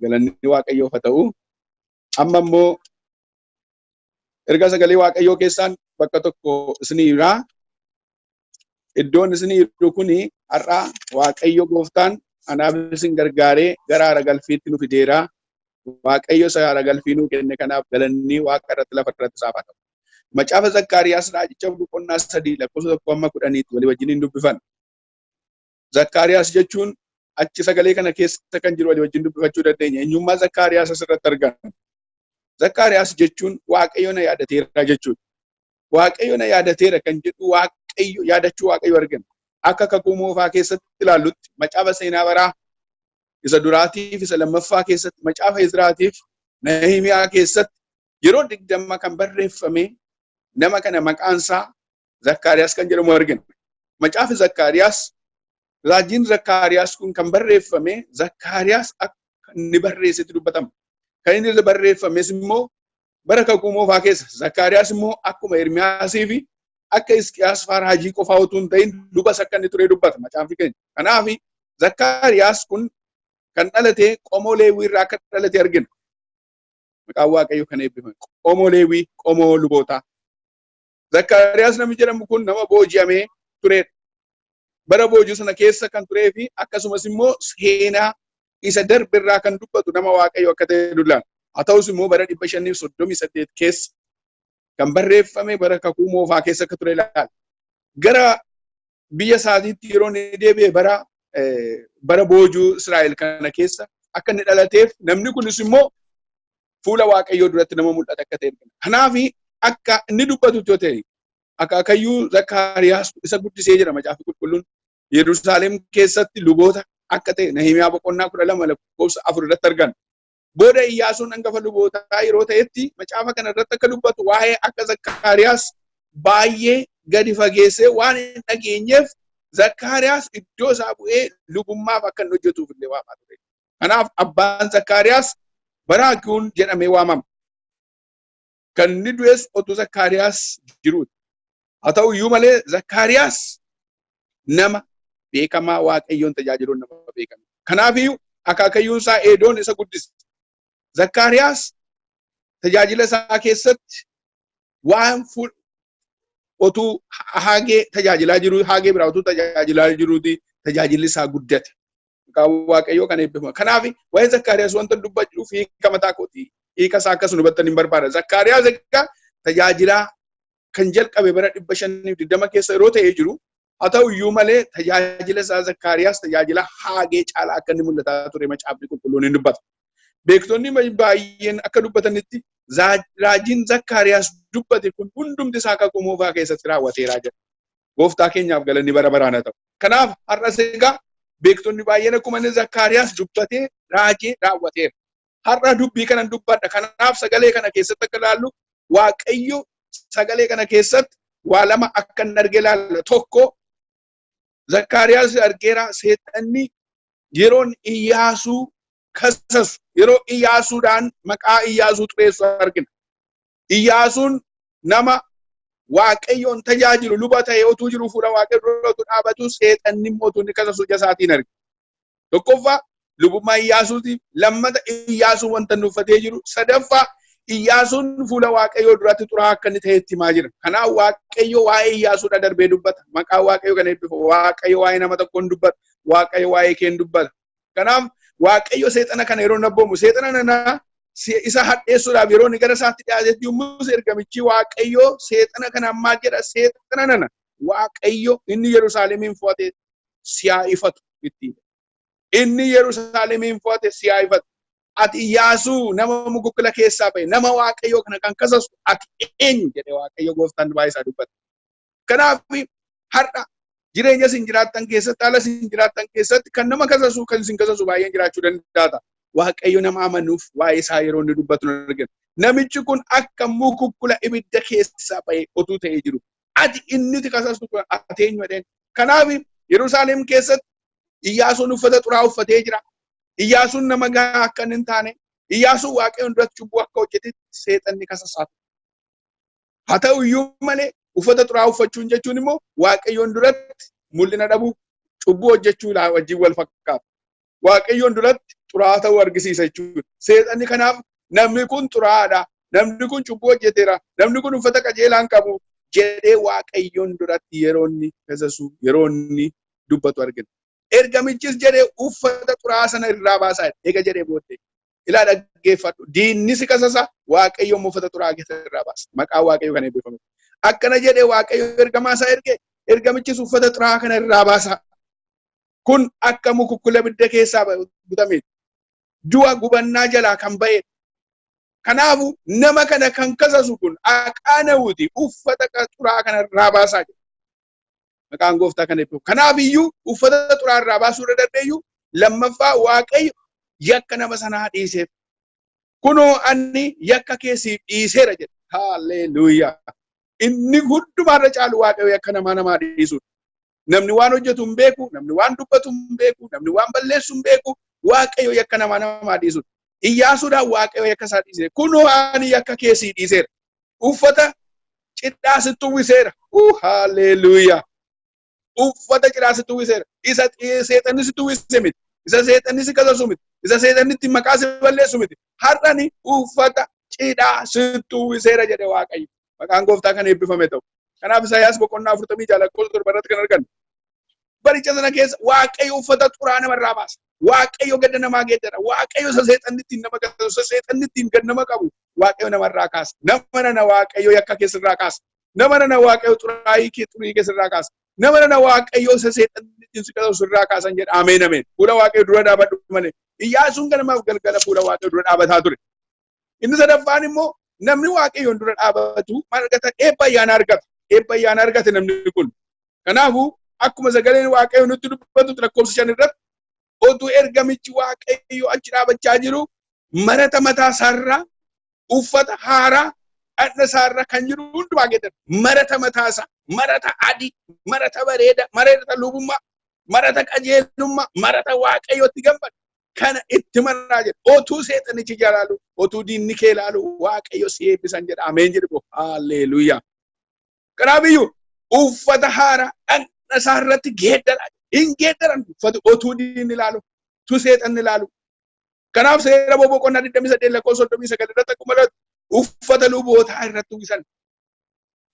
Galanni Waaqayyoof haa ta'u. Amma immoo erga sagalee Waaqayyoo keessaan bakka tokko isinii hiraa. Iddoon isinii hiru kuni har'a Waaqayyo gooftaan anaaf isin gargaaree gara haara galfiitti nu fideera. Waaqayyo isa haara galfii nuu kenne kanaaf galanni Waaqa irratti lafa irratti isaaf haa ta'u. Macaafa Zakkaariyaas raajicha boqonnaa 3 lakkoofsa 1 hamma 10tti walii wajjin hin dubbifan. Zakkaariyaas jechuun achi sagalee kana keessa kan jiru walii wajjin dubbifachuu dandeenya. Eenyummaa Zakkaariyaas asirratti arganna. Zakkaariyaas jechuun Waaqayyo na yaadateera jechuudha. Waaqayyo na yaadateera kan jedhu Waaqayyo yaadachuu Waaqayyo arganna. Akka kakuu moofaa keessatti ilaallutti macaafa seenaa baraa isa duraatiif isa lammaffaa keessatti macaafa Izraatiif Nahimiyaa keessatti yeroo 20 kan barreeffame nama kana maqaan isaa Zakkaariyaas kan jedhamu argina. Macaafi Zakkaariyaas raajiin Zakkaariyaas kun kan barreeffame Zakkaariyaas akka inni barreessetti dubbatama. Kan inni barreeffames immoo bara kakuu moofaa keessa Zakkaariyaas immoo akkuma Ermiyaasii fi akka Hisqiyaas faa raajii qofaa utuu hin ta'in lubas akka inni ture dubbata macaafni keenya. Kanaaf Zakkaariyaas kun kan dhalate qomoo Leewwii irraa akka dhalate argina. Maqaan Waaqayyoo kan eebbifame. Qomoo Leewwii, qomoo lubootaa. Zakkaariyaas namni jedhamu kun nama booji'amee turedha. Bara boojuu sana keessa kan turee fi akkasumas immoo seenaa isa darbe irraa kan dubbatu nama Waaqayyo akka ta'e dullaan. Haa ta'us immoo bara 538 keessa kan barreeffame bara kakuu moofaa keessa akka ture ilaala. Gara biyya isaatiitti yeroo inni deebi'e bara bara boojuu Israa'el kana keessa akka inni dhalateef namni kunis immoo fuula Waaqayyoo duratti nama mul'ate akka ta'e argina. Kanaaf akka inni dubbatutti yoo ta'e akaakayyuu Zakkaariyaas isa guddisee jira macaafa qulqulluun Yerusaalem keessatti luboota akka ta'e Nahimiyaa boqonnaa 12 lakkoofsa 4 irratti arganna. Booda Iyyaasuun hangafa lubootaa yeroo ta'etti macaafa kana irratti akka dubbatu waa'ee akka Zakkaariyaas baay'ee gadi fageessee waan hin dhageenyeef Zakkaariyaas iddoo isaa bu'ee lubummaaf akka inni hojjetuuf illee waamaa ture. Kanaaf abbaan Zakkaariyaas Baraakiyoon jedhamee waamama. Kan inni du'es otuu Zakkaariyaas jiruuti. Haa ta'u iyyuu malee Zakkaariyaas nama beekamaa Waaqayyoon tajaajiluun nama beekame. Kanaaf iyyuu akaakayyuun isaa Eedoon isa guddise. Zakkaariyaas tajaajila isaa keessatti waan otuu Haagee tajaajilaa jiru Haagee biraa otuu tajaajilaa jiruuti tajaajilli isaa guddate. Maqaan Waaqayyoo kan eebbifamu. Kanaaf waa'ee Zakkaariyaas wanta dubbachuuf hiika mataa kooti. Hiika isaa akkas nu hubattan hin barbaada. Zakkaariyaas egaa tajaajilaa kan jalqabe bara 520 keessa yeroo ta'ee jiru haa ta'u iyyuu malee tajaajila isaa Zakkaariyaas tajaajila Haagee caalaa akka inni mul'ataa ture macaafni qulqulluun hin dubbata. Beektonni baay'een akka dubbatanitti raajiin Zakkaariyaas dubbate kun hundumti isaa kakuu moofaa keessatti raawwateeraa jedha. Gooftaa keenyaaf galanni bara baraan haa ta'u. Kanaaf har'as egaa beektonni baay'een akkuma inni Zakkaariyaas dubbatee raajee raawwateera. Har'a dubbii kanan dubbadha. Kanaaf sagalee kana keessatti akka ilaallu Waaqayyo sagalee kana keessatti waa lama akka inni arge ilaalla. Tokko Zakkaariyaas argeera seexanni yeroon Iyyaasuu kasasu yeroo Iyyaasuudhaan maqaa Iyyaasuu xureessu argina. Iyyaasuun nama Waaqayyoon tajaajilu luba ta'e otuu jiru fuula Waaqayyoo dura otuu dhaabatu seexanni immoo otuu inni kasasu ija isaatiin arge. Tokkoffaa lubummaa Iyyaasuuti, lammata Iyyaasuun wanta inni uffatee jiru, sadaffaa Iyyaasuun fuula Waaqayyoo duratti xuraa'aa akka inni ta'e itti himaa jira. Kanaaf Waaqayyo waa'ee Iyyaasuudha darbee dubbata. Maqaa Waaqayyoo kan eebbifamu. Waaqayyo waa'ee nama tokkoo hin dubbata. Waaqayyo waa'ee kee hin dubbata. Kanaaf Waaqayyo seexana kana yeroo inni abboomu seexana nana isa hadheessuudhaaf yeroo inni gara isaatti dhiyaatetti yommus ergamichi Waaqayyo seexana kana ammaa jedha seexana nana Waaqayyo inni Yerusaalemiin fo'ate si haa ifatu ittiin. Inni Yerusaalemiin fo'ate si haa ifatu. Ati Iyyaasuu nama mukukkila keessaa ba'e nama Waaqayyoo kana kan kasasu ati eenyu jedhe Waaqayyo gooftaan baay'ee isaa dubbata. Kanaaf har'a jireenya isin jiraattan keessatti haala isin jiraattan keessatti kan nama kasasu kan isin kasasu baay'een jiraachuu danda'a. Waaqayyo nama amanuuf waa'ee isaa yeroo inni dubbatu nu argina. Namichi kun akka mukukkula ibidda keessaa ba'e otuu ta'ee jiru. Ati inni si kasastu kun ati eenyu jedheen. Kanaaf Yerusaalem keessatti Iyyaasuun uffata xuraa'aa uffatee jira. Iyyaasuun nama gahaa akka inni hin taane, Iyyaasuun Waaqayyoon duratti cubbuu akka hojjetetti seexanni kasasaa ture. Haa ta'u iyyuu malee uffata xuraa'aa uffachuun jechuun immoo Waaqayyoon duratti mul'ina dhabuu, cubbuu hojjechuu wajjin wal fakkaata. Waaqayyoon duratti xuraa'aa ta'uu argisiisa jechuudha. Seexanni kanaaf namni kun xuraa'aadha, namni kun cubbuu hojjeteera, namni kun uffata qajeelaa hin qabu jedhee Waaqayyoon duratti yeroo inni kasasu, yeroo inni dubbatu argina. Ergamichis jedhee uffata xuraa'aa sana irraa baasaa eega jedhee booddee. Ilaa dhaggeeffadhu. Diinni si kasasa, Waaqayyo immoo uffata xuraa'aa keessa irraa baasa. Maqaan Waaqayyo kan eebbifame. Akkana jedhee Waaqayyo ergamaa isaa erge, ergamichis uffata xuraa'aa kana irraa baasa. Kun akka mukukkula ibidda keessaa butame. Du'a gubannaa jalaa kan ba'e. Kanaafuu nama kana kan kasasu kun aqaanawuti uffata xuraa'aa kana irraa baasaa jedha. Maqaan gooftaa kan eebbifamu. Kanaaf iyyuu uffata xuraa'aa irraa baasuu irra darbeeyyuu lammaffaa Waaqayyo yakka nama sanaa dhiiseef. Kunoo ani yakka kee siif dhiiseera jedha. Haalleluuyaa. Inni hundumaarra caalu Waaqayyo yakka namaa namaa dhiisudha. Namni waan hojjetu hin beeku, namni waan dubbatu hin beeku, namni waan balleessu hin beeku, Waaqayyo yakka namaa namaa dhiisudha. Iyyaasuudhaan Waaqayyo yakka isaa dhiiseera. Kunoo ani yakka kee sii dhiiseera. Uffata cidhaa sitti uwwiseera. Haalleluuyaa. Uffata cidhaa sitti uwwiseera. Isa seexanni sitti uwwise miti. Isa seexanni si kasasu miti. Isa seexanni itti maqaa si balleessu miti. Har'ani uffata cidhaa sitti uwwiseera jedhe Waaqayyo. Maqaan gooftaa kan eebbifame ta'u. Kanaaf Isaayyaas boqonnaa 46 lakkoofsa 7 irratti kan argannu. Baricha sana keessa Waaqayyo uffata xuraa namarraa baasa. Waaqayyo gadda namaa geeddara. Waaqayyo isa seexanni ittiin nama kasasu, isa seexanni ittiin gad nama qabu Waaqayyo namarraa kaasa. Nama nana Waaqayyo yakka keessarraa kaasa. Nama nana Waaqayyo xuraayii kee xurii keessarraa kaasa. Nama nana Waaqayyo isa seexanni ittiin si kasasu sirraa kaasan jedha. Ameen ameen. Fuula Waaqayyo dura dhaabadhu malee. Iyyaasuun ganamaaf galgala fuula Waaqayyo dura dhaabataa ture. Inni sadaffaan immoo namni Waaqayyoon dura dhaabatu maal argata? Eebba ayyaanaa argata. Eebba ayyaanaa argate namni kun. Kanaafuu akkuma sagaleen Waaqayyo nutti dubbatu lakkoofsa 5 irratti otuu ergamichi Waaqayyo achi dhaabachaa jiru marata mataa isaarraa uffata haaraa dhaqna isaarra kan jiru hundumaa geeddara. Marata mataa isaa, marata adii, marata bareeda, marata lubummaa, marata qajeelummaa, marata Waaqayyotti gammadu kana itti maraa jedha. Otuu seexanichi jalaalu, otuu diinni kee ilaalu Waaqayyo si eebbisan jedha. Ameen jedhu. Haalleluuyaa. Kanaafiyyuu uffata haaraa dhaqna isaa irratti geeddara. Hin geeddaran uffati otuu diinni ilaalu, utuu seexanni ilaalu. Kanaaf seera boqonnaa 28 lakkoofsa 39 irratti akkuma irratti uffata lubootaa irratti uwwisan.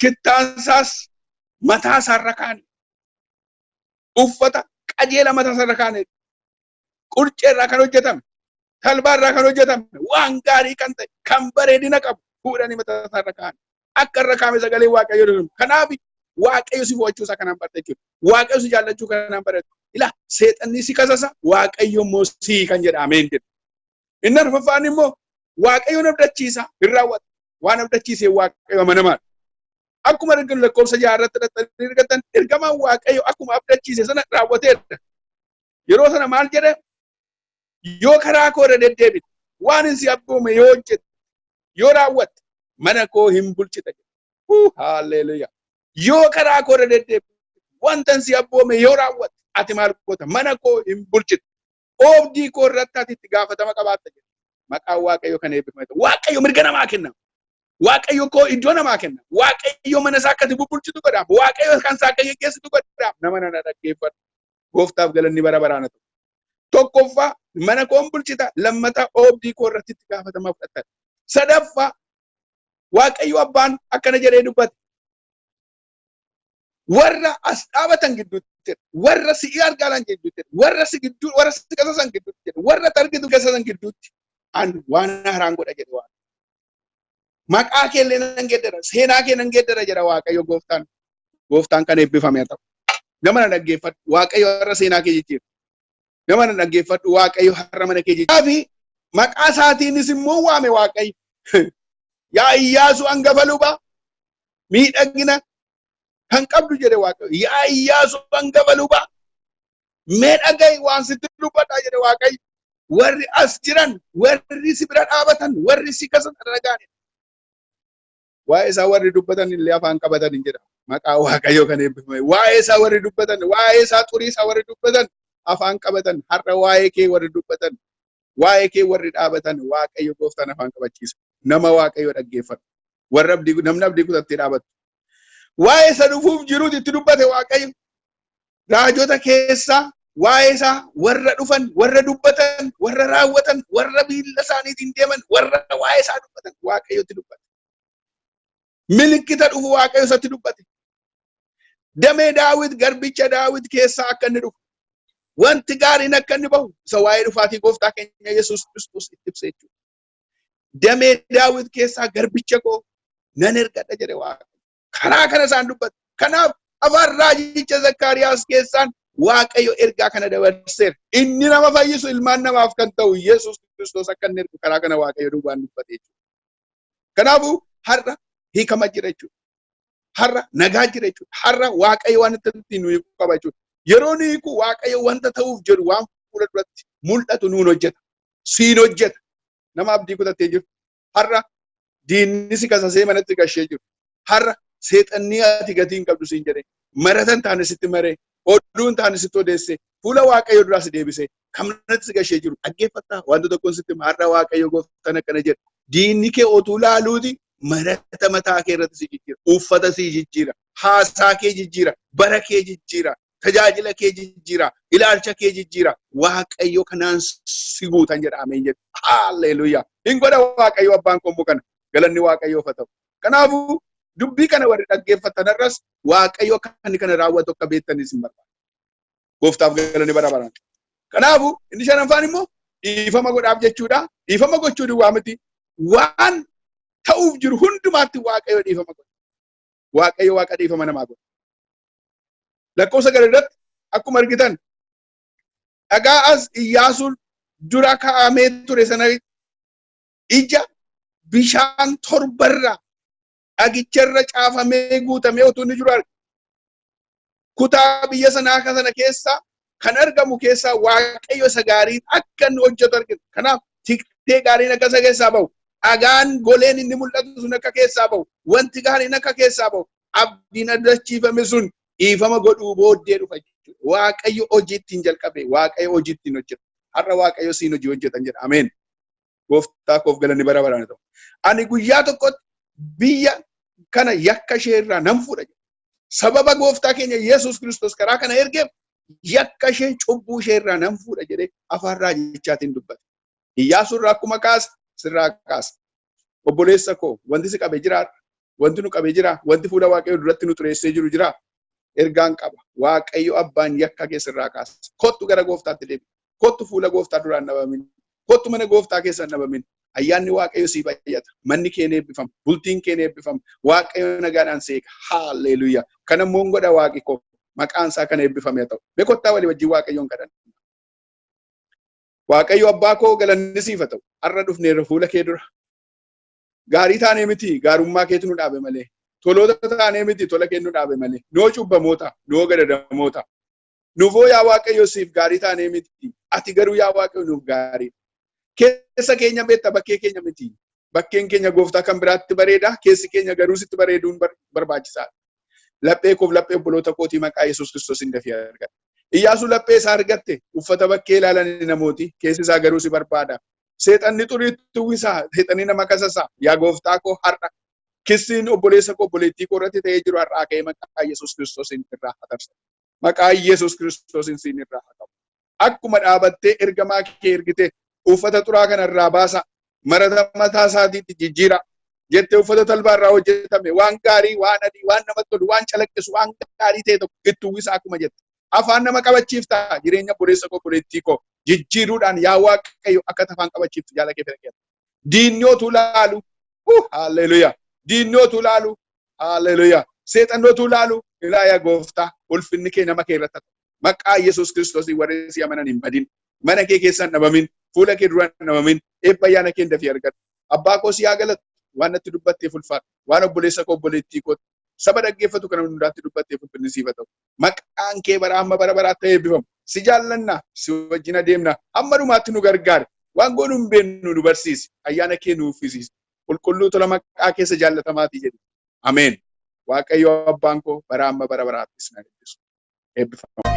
Kittaansaas mataa isaarra kaa'an. Uffata qajeela mataa isaarra kaa'an. Qurcee irraa kan hojjetame, talbaa irraa kan hojjetame, waan gaarii kan ta'e, kan bareedina qabu fuudhanii mataa isaarra kaa'an. Akka irra kaa'ame sagalee Waaqayyoo jedhu. Kanaaf Waaqayyo si fo'achuu isaa kanaan barte jechuudha. Waaqayyo si jaallachuu kanaan barate. Ilaa seexanni si kasasa, Waaqayyo immoo si kan jedha ameen jedha. Inni arfaffaan immoo Waaqayyo abdachiisa hin raawwata. Waan abdachiise Waaqayyo amanamaadha. Akkuma arginu lakkoofsa 6 irratti dhaxxanii argatan ergamaan Waaqayyo akkuma abdachiise sana raawwateera. Yeroo sana maal jedhe? Yoo karaa koo irra deddeebite, waan hin si abboome yoo hojjette, yoo raawwatte, mana koo hin bulchita jedhe. Haalleluuyaa. Yoo karaa koo irra deddeebite, wanta hin si abboome yoo raawwatte, ati maal goota? Mana koo hin bulchita. Oobdii koo irratti ati itti gaafatama qabaatta jedhe. Maqaan Waaqayyo kan eebbifame ta'u. Waaqayyo mirga namaa kenna. Waaqayyo koo iddoo namaa kenna. Waaqayyo mana isaa akka ati bubbulchitu godha. Waaqayyo kan isaa akka geggeessitu godha. Nama nana dhaggeeffadhu. Gooftaaf galanni bara baraan haa ta'u. Tokkoffaa mana koon bulchita, lammataa oobdii koo irratti itti gaafatama fudhatan. Sadaffaa Waaqayyo abbaan akkana jedhee dubbate. Warra as dhaabatan gidduutti, warra si'i argaalan gidduutti, warra si gidduu, warra si qasasan gidduutti, warra targitu qasasan gidduutti an waan haaraan godha jedhe Waaqayyo. Maqaa kee illee nan geeddara, seenaa kee nan geeddara jedha Waaqayyo gooftaan. Gooftaan kan eebbifame haa ta'u. Nama na dhaggeeffadhu, Waaqayyo har'a seenaa kee jijjiira. Nama na dhaggeeffadhu, Waaqayyo har'a mana kee jijjiira. Fi maqaa isaatiinis immoo waame Waaqayyo. Yaa Iyyaasuu hangafa lubaa miidhagina kan qabdu jedhe Waaqayyo. Yaa Iyyaasuu hangafa lubaa mee dhaga'i waan sitti dubbadhaa jedhe Waaqayyo. Warri as jiran, warri si bira dhaabatan, warri si kasan dhaga'an. Waa'ee isaa warri dubbatan illee afaan qabatan hin jedha. Maqaa Waaqayyoo kan eebbifame. Waa'ee isaa warri dubbatan, waa'ee isaa xurii isaa warri dubbatan afaan qabatan. Har'a waa'ee kee warri dubbatan, waa'ee kee warri dhaabatan Waaqayyo gooftaan afaan qabachiisa. Nama Waaqayyo dhaggeeffatu. Warra abdii namni abdii kutattee dhaabatu. Waa'ee isa dhufuuf jiruuti itti dubbate Waaqayyo. Raajota keessaa Waa'ee isaa warra dhufan, warra dubbatan, warra raawwatan, warra miilla isaaniitiin deeman, warra waa'ee isaa dubbatan Waaqayyotti dubbate. Milikkita dhufu Waaqayyo isatti dubbate. Damee Daawit, garbicha Daawit keessaa akka inni dhufu, wanti gaariin akka inni bahu, isa waa'ee dhufaatii gooftaa keenya Yesuus Kiristoos itti ibsa jechuudha. Damee Daawit keessaa garbicha koo nan ergadha jedhe Waaqayyo. Karaa kana isaan dubbate. Kanaaf afaan raajicha Zakkaariyaas keessaan Waaqayyo ergaa kana dabarseera. Inni nama fayyisu, ilmaan namaaf kan ta'u Yesuus Kiristoos akka inni ergu karaa kana Waaqayyo duwwaan dubbate jechuudha. Kanaafuu har'a hiikama jira jechuudha. Har'a nagaa jira jechuudha. Har'a Waaqayyo waan itti nu hiiku qaba jechuudha. Yeroo nu hiiku, Waaqayyo wanta ta'uuf jedhu, waan fuula duratti mul'atu nuun hojjeta. Siin hojjeta. Nama abdii kutattee jiru. Har'a diinni si kasasee manatti gashee jiru. Har'a seexanni ati gatii hin qabdu siin jedhee, maratan taane sitti maree, oduun taane sitti odeesse, fuula Waaqayyo duraa si deebisee kan manatti si gashee jiru dhaggeeffattaa? Wanta tokkoon sitti, har'a Waaqayyo gooftaan akkana jedha. Diinni kee otuu laaluuti marata mataa kee irratti si jijjiira, uffata si jijjiira, haasaa kee jijjiira, bara kee jijjiira, tajaajila kee jijjiira, ilaalcha kee jijjiira. Waaqayyo kanaan si guutan jedha. Ameen jedha. Haalleluuyaa. Hin godha Waaqayyo abbaan koommoo kana. Galanni Waaqayyoof haa ta'u. Kanaafuu dubbii kana warri dhaggeeffatan irras Waaqayyo akka inni kana raawwatu akka beektanis hin barbaada. Gooftaaf galanni bara baraan. Kanaafuu inni shanaffaan immoo dhiifama godhaaf jechuudha. Dhiifama gochuu duwwaa miti. Waan ta'uuf jiru hundumaatti Waaqayyo dhiifama godha. Waaqayyo Waaqa dhiifama namaa godha. Lakkoofsa gara irratti akkuma argitan, dhagaa as Iyyaasuun dura kaa'amee ture sana ija bishaan torbarraa dhagicharra caafamee guutamee utuu inni jiru arga. Kutaa biyya sanaa sana keessa kan argamu keessaa Waaqayyo isa gaariin akka inni hojjetu argina. Kanaaf tiktee gaariin akka isa keessaa bahu, dhagaan goleen inni mul'atu sun akka keessaa bahu, wanti gaariin akka keessaa bahu, abdiin abdachiifame sun dhiifama godhuu booddee dhufa jechuudha. Waaqayyo hojii ittiin jalqabe, Waaqayyo hojii ittiin hojjeta. Har'a Waaqayyo siin hojii hojjetan jedha. Ameen. Gooftaa koof galanni bara baraan ta'u. Ani guyyaa tokkotti biyya kana yakka ishee irraa nan fuudha jedha. Sababa gooftaa keenya Yesuus Kiristoos karaa kana ergeef, yakka ishee, cubbuu ishee irraa nan fuudha jedhee afaan raajichaatiin dubbate. Iyyaasuu irraa akkuma kaase sirraa kaasa. Obboleessa koo, wanti si qabe jira, wanti nu qabe jira, wanti fuula Waaqayyoo duratti nu xureessee jiru jira. Ergaan qaba. Waaqayyo abbaan yakka kee sirraa kaasa. Kottu gara gooftaatti deebi. Kottu fuula gooftaa duraan dhabamin. Kottu mana gooftaa keessa hin dhabamin. Ayyaanni Waaqayyo sii baay'ata. Manni kee ni eebbifama. Bultiin kee ni eebbifama. Waaqayyo nagaadhaan si eega. Haalleluuyaa. Kana immoo godha Waaqi koo. Maqaan isaa kana eebbifame haa ta'u. Mee kottaa walii wajjin Waaqayyoon kadhanna. Waaqayyo abbaa koo, galanni siif haa ta'u. Har'a dhufneerra fuula kee dura. Gaarii taanee miti, gaarummaa keetu nu dhaabe malee. Toloota taanee miti, tola kee nu dhaabe malee. Noo cubbamoota, noo gadadamoota. Nufoo yaa Waaqayyo siif gaarii taanee miti. Ati garuu yaa Waaqayyo nuuf gaarii. Keessa keenya beekta, bakkee keenya miti. Bakkeen keenya gooftaa kan biraatti bareeda. Keessi keenya garuu sitti bareeduun barbaachisaadha. Laphee koof laphee obboloota kootii maqaa Yesuus Kiristoos hin dafii argate. Iyyaasuu laphee isaa argatte. Uffata bakkee ilaalan namooti. Keessi isaa garuu si barbaada. Seexanni xuriitti uwwisaa. Seexanni nama kasasaa. Yaa gooftaa koo, har'a kissiin obboleessa koo, obboleettii koo irratti ta'ee jiru har'aa ka'ee maqaa Yesuus Kiristoos irraa haa tarsa'u. Maqaa Yesuus Kiristoos siin irraa haa qabu. Akkuma dhaabattee ergamaa kee ergite, uffata xuraa kana irraa baasa. Marata mataa isaatiitti jijjiira. Jettee uffata talbaa irraa hojjetame, waan gaarii, waan adii, waan namatti tolu, waan calaqqisu, waan gaarii ta'e tokko itti uwwisa akkuma jette. Afaan nama qabachiifta. Jireenya obboleessa koo, obboleettii koo jijjiiruudhaan yaa Waaqayyo akka afaan qabachiiftu jaala kee fedha. Diinni otuu laalu, haalleluuyaa. Diinni otuu laalu, haalleluuyaa. Seexanni otuu laalu, ilaa yaa gooftaa, ulfinni kee nama kee irratti haa ta'u. Maqaa Yesuus Kiristoosiin warri si amanan hin badin. Mana kee keessa hin dhabamin. Fuula kee duraan hin dhabamin. Eebba ayyaana kee dafii argadhu. Abbaa koo, si haa galatu. Waan natti dubbatteef ulfaadhu. Waan obboleessa koo, obboleettii koo, saba dhaggeeffatu kana hundaatti dubbatteef ulfinni siif haa ta'u. Maqaan kee bara hamma bara baraatti eebbifamu. Si jaallanna, si wajjin adeemna. Hamma dhumaatti nu gargaari. Waan goonu hin beeknu, nu barsiisi. Ayyaana kee nuuf uffisiisi. Qulqulluu tola maqaa keessa jaallatamaatii jedhi. Ameen. Waaqayyo abbaan koo bara amma bara baraatti isin eebbisu. Eebbifama.